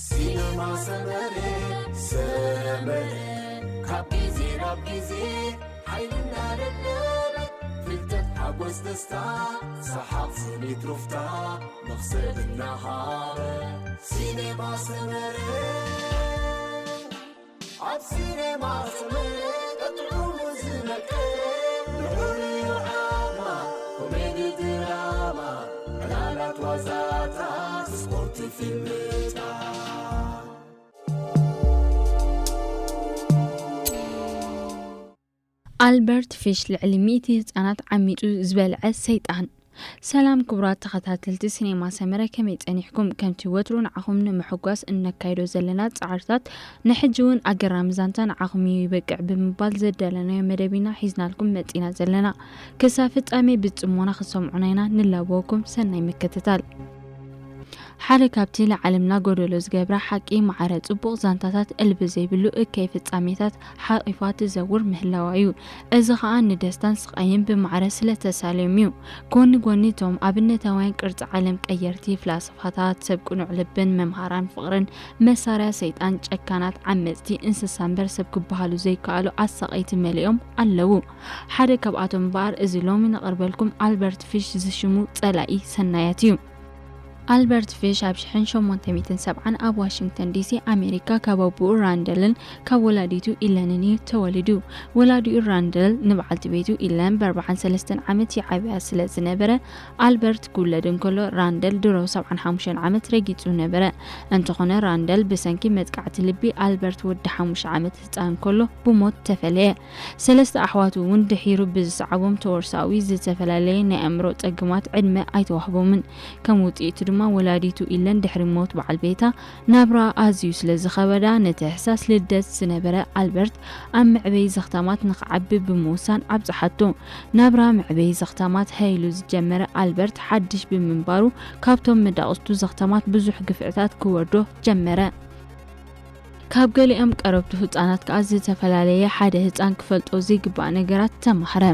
ሲነማ ሰመረ፣ ሰመረ፣ ካብ ግዜ ናብ ግዜ ሓይልና ደለበ፣ ፍልጠት፣ ሓጎስ፣ ደስታ፣ ሰሓቕ፣ ስኒት፣ ሩፍታ፣ መኽሰብ እናሃበ። ሲነማ ሰመረ፣ ኣብ ሲነማ ሰመረ፣ ጥዑሙ ዝመቀ፣ ልዑል ዓማ፣ ኮሜዲ ድራማ፣ ዕላላት ዋዛታት፣ ስፖርት፣ ፊልምታት። ኣልበርት ፊሽ ልዕሊ ሚእቲ ህጻናት ዓሚጹ ዝበልዐ ሰይጣን። ሰላም ክቡራት ተኸታተልቲ ሲኔማ ሰመረ፣ ከመይ ጸኒሕኩም? ከምቲ ወትሩ ንዓኹም ንምሕጓስ እነካይዶ ዘለና ጻዕርታት፣ ንሕጂ እውን ኣገራሚ ዛንታ ንዓኹም እዩ ይበቅዕ ብምባል ዘዳለናዮ መደብ ኢና ሒዝናልኩም መጺና ዘለና። ክሳብ ፍጻሜ ብጽሞና ክትሰምዑና ኢና ንላበወኩም። ሰናይ ምክትታል። ሓደ ካብቲ ንዓለምና ጎደሎ ዝገብራ ሓቂ፣ ማዕረ ጽቡቕ ዛንታታት እልቢ ዘይብሉ እከይ ፍጻሜታት ሓቒፋ ትዘውር ምህላዋ እዩ። እዚ ኸኣ ንደስታን ስቓይን ብማዕረ ስለ ተሳልዮም እዩ። ጎኒ ጎኒ እቶም ኣብነታውያን ቅርጺ ዓለም ቀየርቲ፣ ፍላስፋታት፣ ሰብ ቅኑዕ ልብን መምሃራን ፍቕርን፣ መሳርያ ሰይጣን፣ ጨካናት፣ ዓመጽቲ፣ እንስሳ እምበር ሰብ ክበሃሉ ዘይከኣሉ ኣሳቐይቲ መሊኦም ኣለዉ። ሓደ ካብኣቶም እምበኣር እዚ ሎሚ ነቕርበልኩም ኣልበርት ፊሽ ዝሽሙ ጸላኢ ሰናያት እዩ። ኣልበርት ፊሽ ኣብ ሽሕን ሸሞንተ ሚእትን ሰብዓን ኣብ ዋሽንግተን ዲሲ ኣሜሪካ ካብ ኣቦኡ ራንደልን ካብ ወላዲቱ ኢለንን እዩ ተወሊዱ። ወላዲኡ ራንደል ንበዓልቲ ቤቱ ኢለን ብኣርብዓን ሰለስተን ዓመት ይዓብያ ስለ ዝነበረ ኣልበርት ክውለድ እንከሎ ራንደል ድሮ ሰብዓን ሓሙሽተን ዓመት ረጊጹ ነበረ። እንተኾነ ራንደል ብሰንኪ መጥቃዕቲ ልቢ ኣልበርት ወዲ ሓሙሽተ ዓመት ህጻን እንከሎ ብሞት ተፈለየ። ሰለስተ ኣሕዋቱ እውን ድሒሩ ብዝሰዓቦም ተወርሳዊ ዝተፈላለየ ናይ ኣእምሮ ጸገማት ዕድመ ኣይተዋህቦምን። ከም ውጽኢቱ ድማ ወላዲቱ ኢለን ድሕሪ ሞት በዓል ቤታ ናብራ ኣዝዩ ስለ ዝኸበዳ ነቲ ሕሳስ ልደት ዝነበረ ኣልበርት ኣብ መዕበዪ ዘኽታማት ንኽዓቢ ብምውሳን ኣብጽሓቶ። ናብራ መዕበዪ ዘኽታማት ሃይሉ ዝጀመረ ኣልበርት ሓድሽ ብምንባሩ ካብቶም መዳቕስቱ ዘኽታማት ብዙሕ ግፍዕታት ክወርዶ ጀመረ። ካብ ገሊኦም ቀረብቱ ህጻናት ከኣ ዝተፈላለየ ሓደ ህጻን ክፈልጦ ዘይግባእ ነገራት ተማህረ።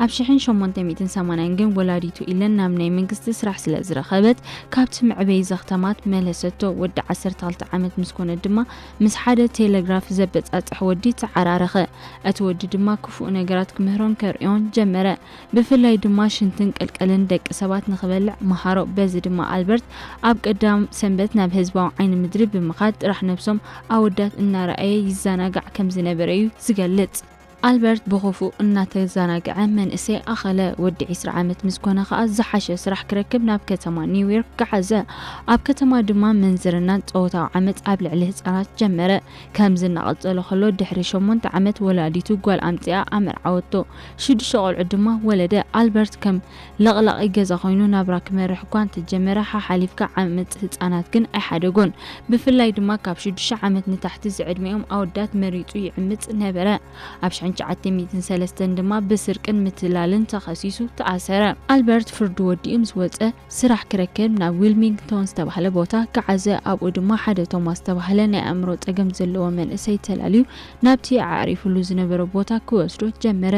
ኣብ ሽሕን ሸሞንተ ሚእትን ሰማንያን ግን ወላዲቱ ኢለን ናብ ናይ መንግስቲ ስራሕ ስለ ዝረኸበት ካብቲ መዕበዪ ዘኽታማት መለሰቶ። ወዲ ዓሰርተ ክልተ ዓመት ምስ ኮነ ድማ ምስ ሓደ ቴሌግራፍ ዘበጻጽሕ ወዲ ተዓራረኸ። እቲ ወዲ ድማ ክፉእ ነገራት ክምህሮን ከርእዮን ጀመረ። ብፍላይ ድማ ሽንትን ቅልቅልን ደቂ ሰባት ንኽበልዕ መሃሮ። በዚ ድማ ኣልበርት ኣብ ቀዳም ሰንበት ናብ ህዝባዊ ዓይኒ ምድሪ ብምኻድ ጥራሕ ነብሶም ኣወዳት እናረኣየ ይዘናጋዕ ከም ዝነበረ እዩ ዝገልጽ። ኣልበርት ብኽፉእ እናተዘናግዐ መንእሰይ ኣኸለ። ወዲ ዕስራ ዓመት ምስ ኮነ ኸኣ ዝሓሸ ስራሕ ክረክብ ናብ ከተማ ኒውዮርክ ገዓዘ። ኣብ ከተማ ድማ ምንዝርናን ጾታዊ ዓመጽ ኣብ ልዕሊ ህጻናት ጀመረ። ከምዚ እናቐጸሎ ከሎ ድሕሪ ሸሞንተ ዓመት ወላዲቱ ጓል ኣምጺኣ ኣመርዓወቶ። ሽዱሽተ ቆልዑ ድማ ወለደ። ኣልበርት ከም ለቕላቒ ገዛ ኮይኑ ናብራ ክመርሕ እኳ እንተጀመረ፣ ሓሓሊፍካ ዓመጽ ህጻናት ግን ኣይሓደጎን። ብፍላይ ድማ ካብ ሽዱሽተ ዓመት ንታሕቲ ዝዕድሚኦም ኣወዳት መሪጹ ይዕምጽ ነበረ። ኣብ ሽሕን ትሽዓተ ሚእትን ሰለስተን ድማ ብስርቅን ምትላልን ተኸሲሱ ተኣሰረ። ኣልበርት ፍርዱ ወዲኡ ምስ ወጸ፣ ስራሕ ክረክብ ናብ ዊልሚንግቶን ዝተባህለ ቦታ ገዓዘ። ኣብኡ ድማ ሓደ ቶማስ ዝተባህለ ናይ ኣእምሮ ጸገም ዘለዎ መንእሰይ ተላልዩ ናብቲ ኣዕሪፉሉ ዝነበረ ቦታ ክወስዶ ጀመረ።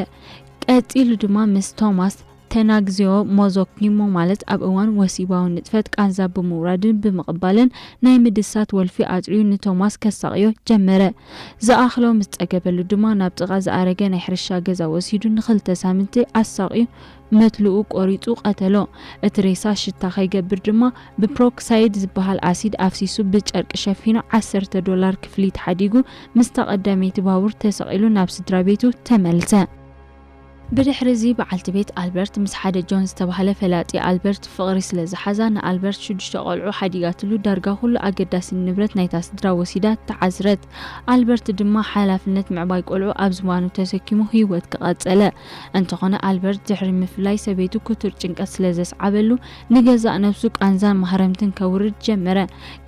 ቀጺሉ ድማ ምስ ቶማስ ተናግዚዮ ሞዞኪሞ፣ ማለት ኣብ እዋን ወሲባዊ ንጥፈት ቃንዛ ብምውራድን ብምቕባልን ናይ ምድሳት ወልፊ ኣጥርዩ ንቶማስ ከሳቕዮ ጀመረ። ዝኣኽሎ ምስ ጸገበሉ ድማ ናብ ጥቓ ዝኣረገ ናይ ሕርሻ ገዛ ወሲዱ ንኽልተ ሳምንቲ ኣሳቕዩ መትልኡ ቆሪጹ ቀተሎ። እቲ ሬሳ ሽታ ከይገብር ድማ ብፕሮክሳይድ ዝበሃል ኣሲድ ኣፍሲሱ ብጨርቂ ሸፊኑ ዓሰርተ ዶላር ክፍሊት ሓዲጉ ምስታ ቀዳመይቲ ባቡር ተሰቒሉ ናብ ስድራ ቤቱ ተመልሰ። ብድሕሪ እዚ በዓልቲ ቤት ኣልበርት ምስ ሓደ ጆን ዝተባህለ ፈላጢ ኣልበርት ፍቕሪ ስለ ዝሓዛ ንኣልበርት ሽዱሽተ ቆልዑ ሓዲጋትሉ ዳርጋ ኩሉ ኣገዳሲ ንብረት ናይታ ስድራ ወሲዳ ተዓዝረት። ኣልበርት ድማ ሓላፍነት ምዕባይ ቆልዑ ኣብ ዝባኑ ተሰኪሙ ህይወት ክቐጸለ። እንተኾነ ኣልበርት ድሕሪ ምፍላይ ሰበይቱ ክቱር ጭንቀት ስለ ዘስዓበሉ ንገዛእ ነብሱ ቃንዛን ማህረምትን ከውርድ ጀመረ።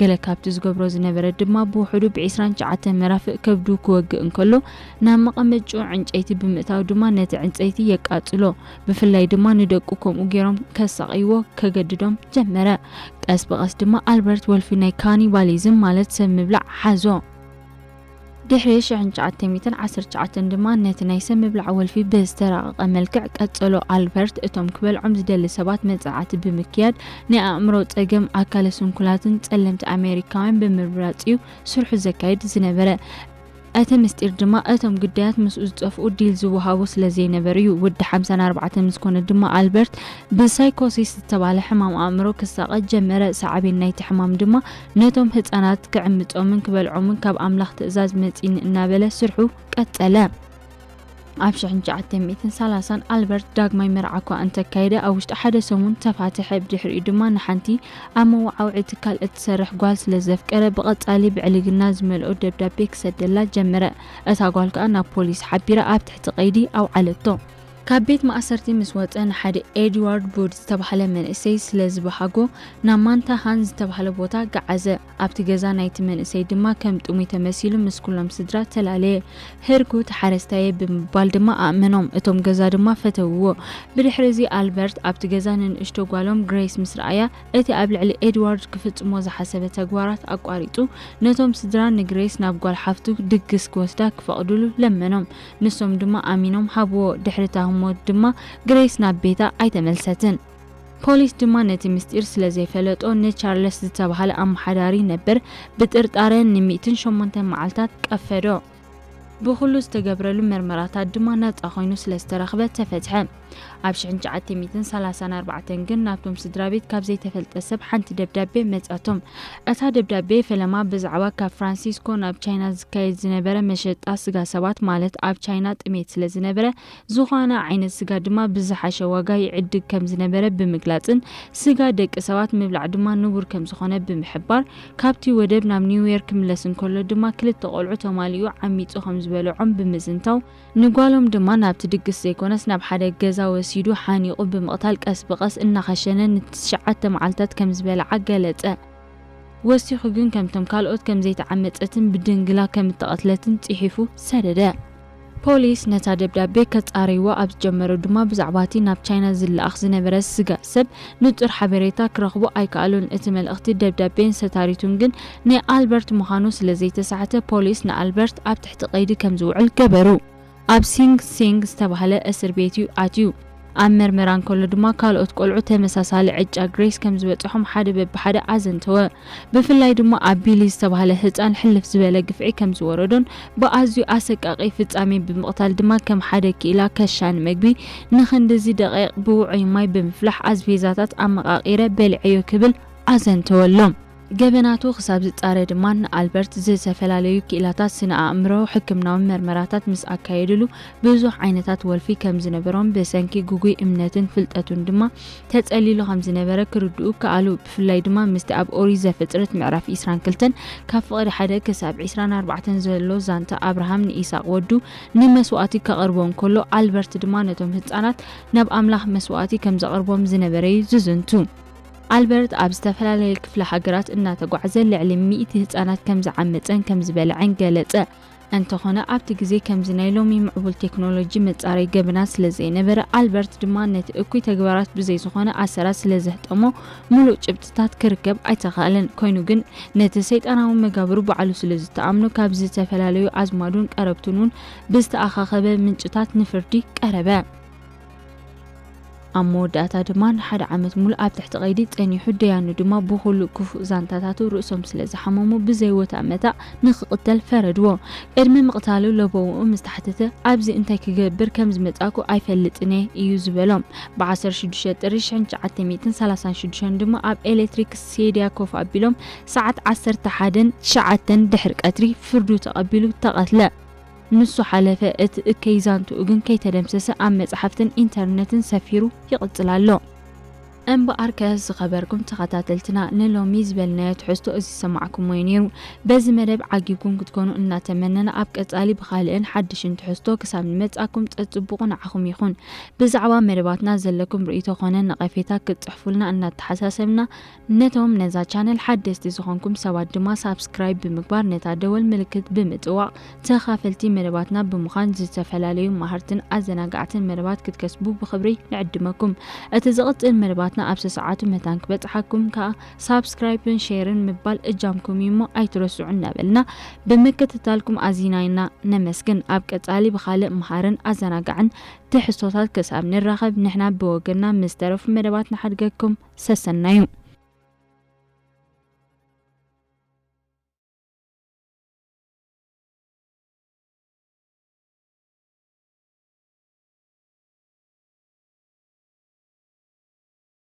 ገለ ካብቲ ዝገብሮ ዝነበረ ድማ ብውሕዱ ብዒስራን ትሽዓተን መራፍእ ከብዱ ክወግእ እንከሎ ናብ መቐመጭኡ ዕንጨይቲ ብምእታው ድማ ነቲ ዕንጸይቲ የቃጽሎ። ብፍላይ ድማ ንደቁ ከምኡ ገይሮም ከሳቕይዎ ከገድዶም ጀመረ። ቀስ ብቐስ ድማ ኣልበርት ወልፊ ናይ ካኒባሊዝም ማለት ሰብ ምብላዕ ሓዞ። ድሕሪ ሽሕን ትሽዓተ ሚእትን ዓሰርተ ትሽዓተን ድማ ነቲ ናይ ሰብ ምብላዕ ወልፊ ብዝተራቐቐ መልክዕ ቀጸሎ። ኣልበርት እቶም ክበልዖም ዝደሊ ሰባት መጽናዕቲ ብምክያድ ናይ ኣእምሮ ጸገም ኣካለ ስንኩላትን ጸለምቲ ኣሜሪካውያን ብምምራጽ እዩ ስርሑ ዘካይድ ዝነበረ። እቲ ምስጢር ድማ እቶም ግዳያት ምስኡ ዝጠፍኡ ዲል ዝወሃቡ ስለ ዘይነበሩ እዩ። ወዲ ሓምሳን ኣርባዕተን ምስ ኮነ ድማ ኣልበርት ብሳይኮሲስ ዝተባህለ ሕማም ኣእምሮ ክሳቐ ጀመረ። ሳዕቤን ናይቲ ሕማም ድማ ነቶም ህጻናት ክዕምጾምን ክበልዖምን ካብ ኣምላኽ ትእዛዝ መጺኒ እናበለ ስርሑ ቀጸለ። ኣብ ሽሕን ትሽዓተ ሚእትን ሰላሳን ኣልበርት ዳግማይ መርዓ እኳ እንተካየደ ኣብ ውሽጢ ሓደ ሰሙን ተፋትሐ። ብድሕሪኡ ድማ ንሓንቲ ኣብ መወዓውዒ ትካል እትሰርሕ ጓል ስለ ዘፍቀረ ብቐጻሊ ብዕልግና ዝመልኦ ደብዳቤ ክሰደላ ጀመረ። እታ ጓል ከኣ ናብ ፖሊስ ሓቢራ ኣብ ትሕቲ ቀይዲ ኣውዓለቶ። ካብ ቤት ማእሰርቲ ምስ ወጸ ንሓደ ኤድዋርድ ቡድ ዝተባህለ መንእሰይ ስለ ዝበሃጎ ናብ ማንታሃን ዝተባህለ ቦታ ገዓዘ። ኣብቲ ገዛ ናይቲ መንእሰይ ድማ ከም ጥሙይ ተመሲሉ ምስ ኩሎም ስድራ ተላለየ። ህርኩት ሓረስታየ ብምባል ድማ ኣእመኖም። እቶም ገዛ ድማ ፈተውዎ። ብድሕሪ እዚ ኣልበርት ኣብቲ ገዛ ንንእሽቶ ጓሎም ግሬስ ምስ ረኣያ እቲ ኣብ ልዕሊ ኤድዋርድ ክፍጽሞ ዝሓሰበ ተግባራት ኣቋሪጹ ነቶም ስድራ ንግሬስ ናብ ጓል ሓፍቱ ድግስ ክወስዳ ክፈቕድሉ ለመኖም። ንሶም ድማ ኣሚኖም ሃብዎ። ድሕሪ እታ ህሞት ድማ ግሬስ ናብ ቤታ ኣይተመልሰትን። ፖሊስ ድማ ነቲ ምስጢር ስለ ዘይፈለጦ ንቻርለስ ዝተባህለ ኣመሓዳሪ ነበር ብጥርጣረ ንሚእትን ሸሞንተን መዓልታት ቀፈዶ። ብኹሉ ዝተገብረሉ መርመራታት ድማ ናጻ ኮይኑ ስለ ዝተረኽበ ተፈትሐ። ኣብ ሽሕን ትሽዓተ ሚእትን ሰላሳን ኣርባዕተን ግን ናብቶም ስድራ ቤት ካብ ዘይተፈልጠ ሰብ ሓንቲ ደብዳቤ መጻቶም። እታ ደብዳቤ ፈለማ ብዛዕባ ካብ ፍራንሲስኮ ናብ ቻይና ዝካየድ ዝነበረ መሸጣ ስጋ ሰባት ማለት ኣብ ቻይና ጥሜት ስለ ዝነበረ ዝኾነ ዓይነት ስጋ ድማ ብዝሓሸ ዋጋ ይዕድግ ከም ዝነበረ ብምግላጽን ስጋ ደቂ ሰባት ምብላዕ ድማ ንቡር ከም ዝኾነ ብምሕባር ካብቲ ወደብ ናብ ኒውዮርክ ክምለስ እንከሎ ድማ ክልተ ቆልዑ ተማሊኡ ዓሚጹ ከም ዝበልዖም ብምዝንታው ንጓሎም ድማ ናብቲ ድግስ ዘይኮነስ ናብ ሓደ ገዛ ወሲዱ ሓኒቑ ብምቕታል ቀስ ብቐስ እናኸሸነ ንትሽዓተ መዓልታት ከም ዝበልዓ ገለጸ። ወሲኹ ግን ከምቶም ካልኦት ከም ዘይተዓመጸትን ብድንግላ ከም እተቐትለትን ጽሒፉ ሰደደ። ፖሊስ ነታ ደብዳቤ ከጻርይዋ ኣብ ዝጀመሩ ድማ ብዛዕባቲ ናብ ቻይና ዝለኣኽ ዝነበረ ስጋ ሰብ ንጹር ሓበሬታ ክረኽቡ ኣይከኣሉን። እቲ መልእኽቲ ደብዳቤን ሰታሪቱን ግን ናይ ኣልበርት ምዃኑ ስለ ዘይተሳሕተ ፖሊስ ንኣልበርት ኣብ ትሕቲ ቀይዲ ከም ዝውዕል ገበሩ። ኣብ ሲንግ ሲንግ ዝተባህለ እስር ቤት እዩ ኣትዩ። ኣብ መርመራ እንከሎ ድማ ካልኦት ቆልዑ ተመሳሳሊ ዕጫ ግሬስ ከም ዝበጽሖም ሓደ በብሓደ ኣዘንተወ። ብፍላይ ድማ ኣብ ቢሊ ዝተባህለ ህጻን ሕልፍ ዝበለ ግፍዒ ከም ዝወረዶን ብኣዝዩ ኣሰቃቂ ፍጻሜ ብምቕታል ድማ ከም ሓደ ክኢላ ከሻ ንመግቢ ንኽንድዚ ደቂቕ ብውዑይ ማይ ብምፍላሕ ኣስቤዛታት ኣመቓቒረ በሊዐዮ ክብል ኣዘንተወሎም። ገበናቱ ክሳብ ዝጻረ ድማ ንኣልበርት ዝተፈላለዩ ክኢላታት ስነ ኣእምሮ ሕክምናዊ መርመራታት ምስ ኣካየድሉ ብዙሕ ዓይነታት ወልፊ ከም ዝነበሮም ብሰንኪ ግጉይ እምነትን ፍልጠቱን ድማ ተጸሊሉ ከም ዝነበረ ክርድኡ ከኣሉ። ብፍላይ ድማ ምስቲ ኣብ ኦሪት ዘፍጥረት ምዕራፍ ዒስራን ክልተን ካብ ፍቕዲ ሓደ ክሳብ ዒስራን ኣርባዕተን ዘሎ ዛንታ ኣብርሃም ንኢሳቕ ወዱ ንመስዋእቲ ከቕርቦ እንከሎ ኣልበርት ድማ ነቶም ህጻናት ናብ ኣምላኽ መስዋእቲ ከም ዘቕርቦም ዝነበረ እዩ ዝዝንቱ። ኣልበርት ኣብ ዝተፈላለየ ክፍለ ሃገራት እናተጓዕዘ ልዕሊ ሚእቲ ህጻናት ከም ዝዓመጸን ከም ዝበልዐን ገለጸ። እንተኾነ ኣብቲ ግዜ ከምዚ ናይ ሎሚ ምዕቡል ቴክኖሎጂ መጻረይ ገበናት ስለ ዘይነበረ ኣልበርት ድማ ነቲ እኩይ ተግባራት ብዘይ ዝኾነ ኣሰራት ስለ ዘህጠሞ ምሉእ ጭብጥታት ክርከብ ኣይተኻእለን። ኮይኑ ግን ነቲ ሰይጣናዊ መጋብሩ ባዕሉ ስለ ዝተኣምኖ ካብ ዝተፈላለዩ ኣዝማዱን ቀረብቱን እውን ብዝተኣኻኸበ ምንጭታት ንፍርዲ ቀረበ። ኣብ መወዳእታ ድማ ንሓደ ዓመት ሙሉእ ኣብ ትሕቲ ቀይዲ ጸኒሑ፣ ደያኑ ድማ ብኹሉ ክፉእ ዛንታታቱ ርእሶም ስለ ዝሓመሙ ብዘይወታ መታእ ንኽቕተል ፈረድዎ። ቅድሚ ምቕታሉ ለበውኡ ምስ ተሓተተ፣ "ኣብዚ እንታይ ክገብር ከም ዝመጻእኩ ኣይፈልጥን እየ" እዩ ዝበሎም። ብ ዓሰርተ ሽዱሽተ ጥሪ ሽሕን ትሽዓተ ሚእትን ሰላሳን ሽዱሽተን ድማ ኣብ ኤሌክትሪክ ስቴድያ ኮፍ ኣቢሎም ሰዓት ዓሰርተ ሓደን ትሽዓተን ድሕሪ ቀትሪ ፍርዱ ተቐቢሉ ተቐትለ። ንሱ ሓለፈ፣ እቲ እከይ ዛንትኡ ግን ከይተደምሰሰ ኣብ መጻሕፍትን ኢንተርነትን ሰፊሩ ይቕጽል ኣሎ። እምበኣርከ ዝኸበርኩም ተኸታተልትና፣ ንሎሚ ዝበልናዮ ትሕዝቶ እዚ ዝሰማዕኩምዎ እዩ ነይሩ። በዚ መደብ ዓጊብኩም ክትኮኑ እናተመነና፣ ኣብ ቀጻሊ ብኻልእን ሓድሽን ትሕዝቶ ክሳብ ንመጻኩም ጸጽቡቑ ንዓኹም ይኹን። ብዛዕባ መደባትና ዘለኩም ርእይቶ ኾነ ነቐፌታ ክትጽሕፉልና እናተሓሳሰብና፣ ነቶም ነዛ ቻነል ሓደስቲ ዝኾንኩም ሰባት ድማ ሳብስክራይብ ብምግባር ነታ ደወል ምልክት ብምጥዋቕ ተኻፈልቲ መደባትና ብምዃን ዝተፈላለዩ መሃርትን ኣዘናጋዕትን መደባት ክትከስቡ ብኽብሪ ንዕድመኩም። እቲ ዝቕጽል መደባትና ኣብ ሰዓቱ መታን ክበጽሓኩም ከኣ ሳብስክራይብን ሼርን ምባል እጃምኩም እዩ እሞ ኣይትረስዑ እናበልና ብምክትታልኩም ኣዚናይና ነመስግን። ኣብ ቀጻሊ ብኻልእ መሃርን ኣዘናጋዕን ትሕዝቶታት ክሳብ ንራኸብ ንሕና ብወገንና ምስ ተረፉ መደባት ንሓድገኩም ሰሰናዩ።